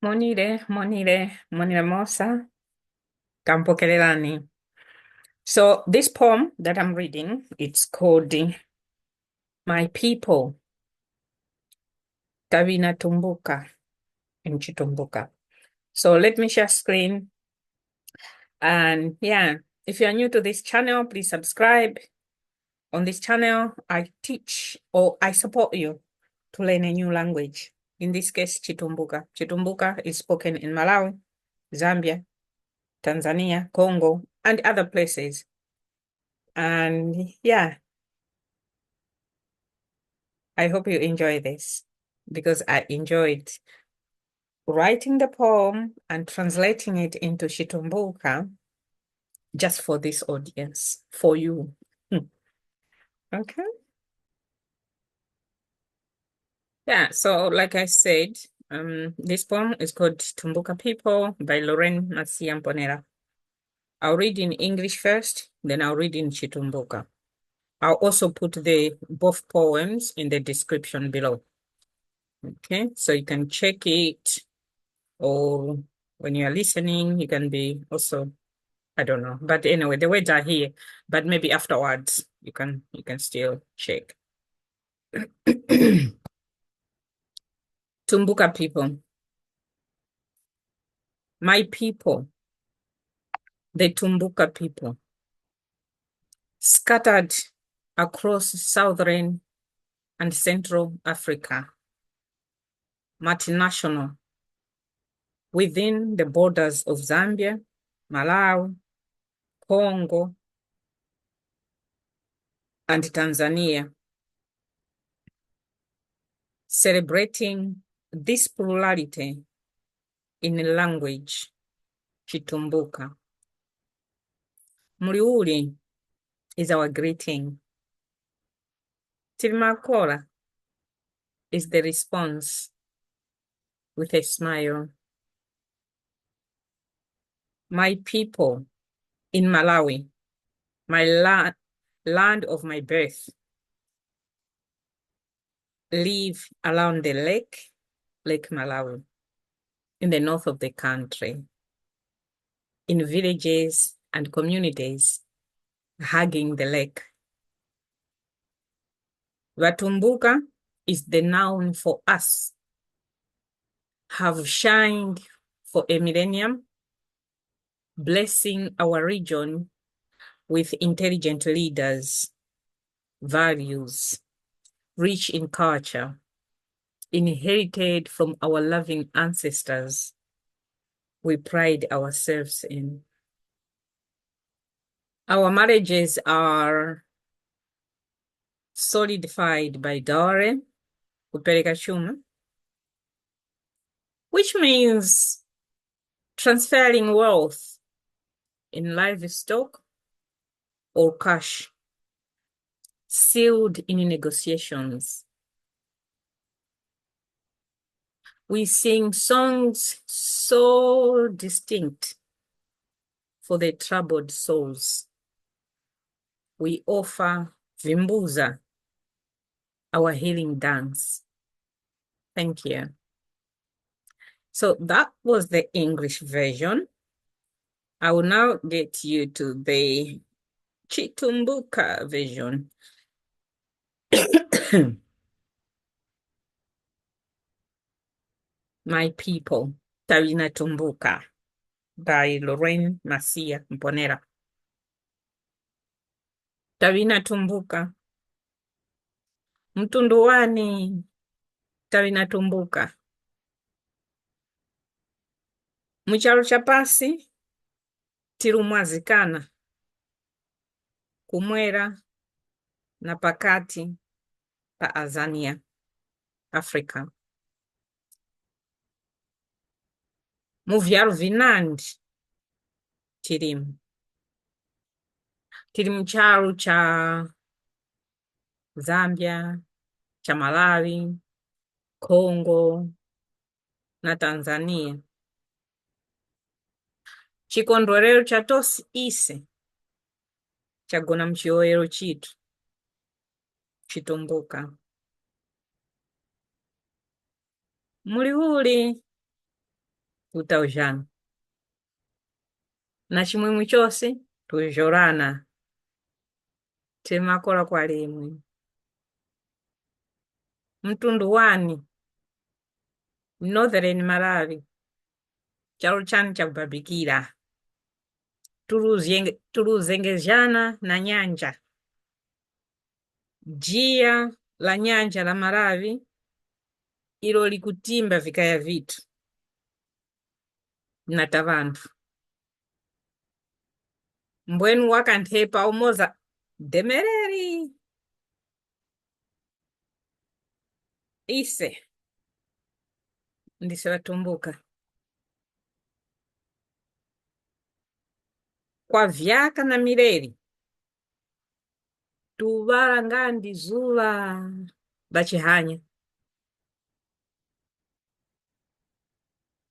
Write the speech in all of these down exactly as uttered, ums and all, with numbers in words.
Monire, monire, monire mosa. Tampokererani. So this poem that I'm reading, it's called My People. Taŵina Tumbuka in Chitumbuka. So let me share screen. And yeah, if you are new to this channel, please subscribe. On this channel, I teach or I support you to learn a new language. In this case, Chitumbuka. Chitumbuka is spoken in Malawi, Zambia, Tanzania, Congo, and other places. And yeah, I hope you enjoy this because I enjoyed writing the poem and translating it into Chitumbuka just for this audience, for you. Okay. Yeah, so like I said, um, this poem is called Tumbuka People by Lorraine Masia Mponela. I'll read in English first, then I'll read in Chitumbuka. I'll also put the both poems in the description below. Okay, so you can check it, or when you are listening, you can be also, I don't know. But anyway, the words are here, but maybe afterwards you can you can still check. Tumbuka people. My people, the Tumbuka people, scattered across southern and central Africa, multinational, within the borders of Zambia, Malawi, Congo, and Tanzania, celebrating this plurality in language, Chitumbuka. Muli uli is our greeting. Tili makora is the response with a smile. My people in Malawi, my la-, land of my birth, live around the lake, Lake Malawi, in the north of the country, in villages and communities hugging the lake. Ŵatumbuka is the noun for us, have shined for a millennium, blessing our region with intelligent leaders, values, rich in culture, inherited from our loving ancestors we pride ourselves in. Our marriages are solidified by dowry, kupereka chuma, which means transferring wealth in livestock or cash, sealed in negotiations. We sing songs so distinct for the troubled souls. We offer vimbuza, our healing dance. Thank you. So that was the English version. I will now get you to the Chitumbuka version. My people, Taŵina Tumbuka, by Lorraine Masia Mponela. Taŵina Tumbuka. Mtundu wani? Taŵina Tumbuka. Mu charu cha pasi, tili umwazikana, kumwera na pakati pa Azania, Africa. Mu vyaru vinandi tilimu. Tili mu charu cha Zambia, cha Malawi, Congo, na Tanzania. Chikondwerero cha tose ise chagona mu chiyowoyero chitu, Chitumbuka. Muli uli Tutaujana. Na chimwemwe chose, tujorana. Timakora kwa limwe. Mtundu wani? Northern Malawi. Charu chani chakubabikira? Tuluzenge-, tuluzengezgana na nyanja. Jiya la nyanja la Malawi ilo likutimba vikaya vitu na ta ŵanthu. Mbwenu wakanthepa umoza demereri. Ise ndise ŵatumbuka kwa vyaka na mileri, tuŵala nga ndi zuŵa la chihanya.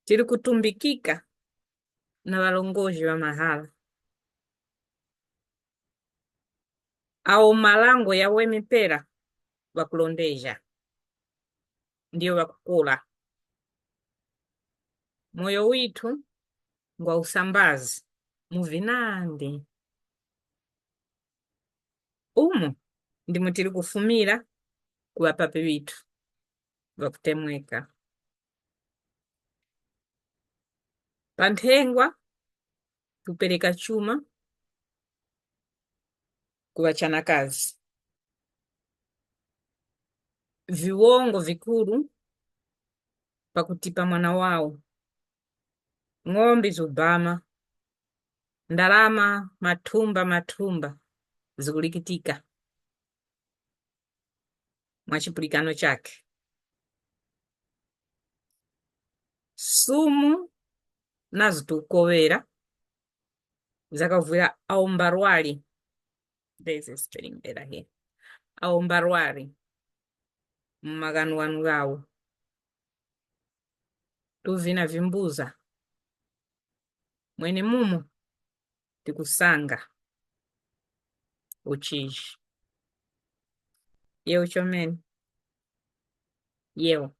Tili kutumbikika na ŵarongozgi ŵa mahala, awo marango ya weme pera ŵakulondeja, ndiyo ŵakukura. Moyo withu ngwa usambazi mu vinandi. Umo ndimo tili kufumira ku ŵapapi ŵithu ŵakutemweka. Pa nthengwa, tupereka chuma ku ŵachanakazi. Viwongo vikuru pakutipa mwana wawo. Ng'ombe zubama, ndarama mathumba mathumba zikulikitika mwa chipulikano chakhe. Sumu nazo tukukowera zakavwira awo mbarwari. There's a spelling error here. Awo mbarwari mu maghanoghano ghawo. Tuvina vimbuza. Mwenemumo tikusanga uchiji. Yewo chomene. Yewo.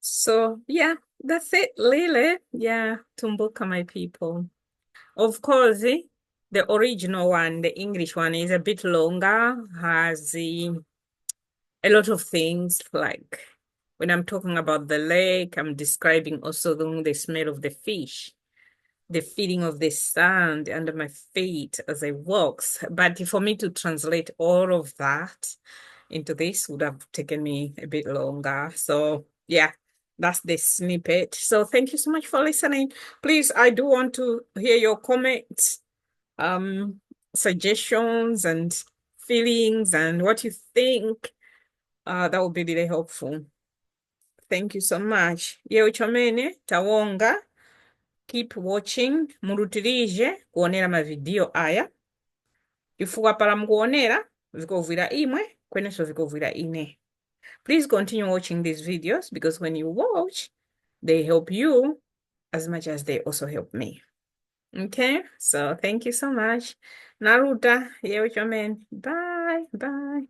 So, yeah, that's it, Lily. Yeah, Tumbuka, my people. Of course, eh, the original one, the English one, is a bit longer, has eh, a lot of things. Like, when I'm talking about the lake, I'm describing also the, the smell of the fish, the feeling of the sand under my feet as I walks. But for me to translate all of that into this would have taken me a bit longer. So, yeah, that's the snippet. So thank you so much for listening. Please, I do want to hear your comments, um, suggestions and feelings and what you think. Uh, that would be really helpful. Thank you so much. Yewo chomene, tawonga. Keep watching. Murutilije kuonera mavidiyo aya. Chifukwa para mukuonera, vikovwira imwe, kweneso vikovwira ine. Please continue watching these videos, because when you watch, they help you as much as they also help me. Okay? So thank you so much. Naruta, yewo chomene. Bye, bye.